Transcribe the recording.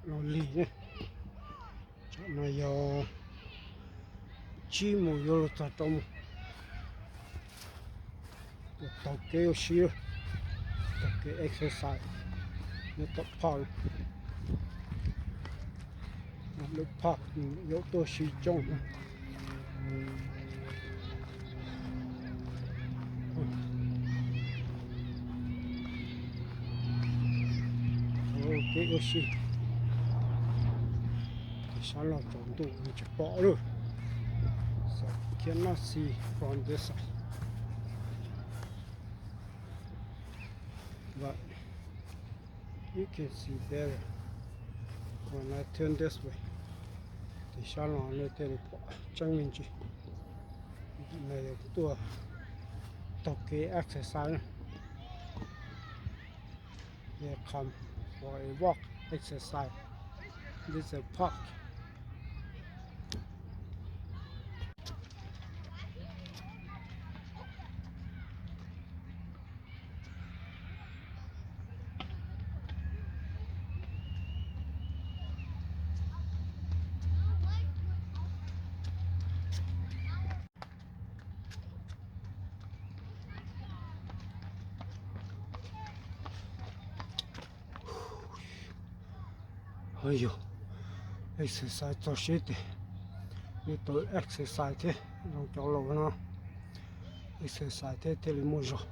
Los lig ne, tam no yog tsib moos yuav luag txog rau moos. Taug kev ua si, taug kev exercise nyob tom park, lub park yuav tuaj si coob na. Kev ua si, sab laug tsaus ntuj tsis pom lawm. So cannot see from this side, but you can see better when I turn this way. Tes sab laug nej thiaj li pom tseeb me ntsis. Nws yog tuaj taug kev exercise na. They come for a walk, exercise. This is a park. Yog exercise txog siab tiag, nej tau exercise thiab, zoo cov laus no exercise thiab thiaj li muaj zog.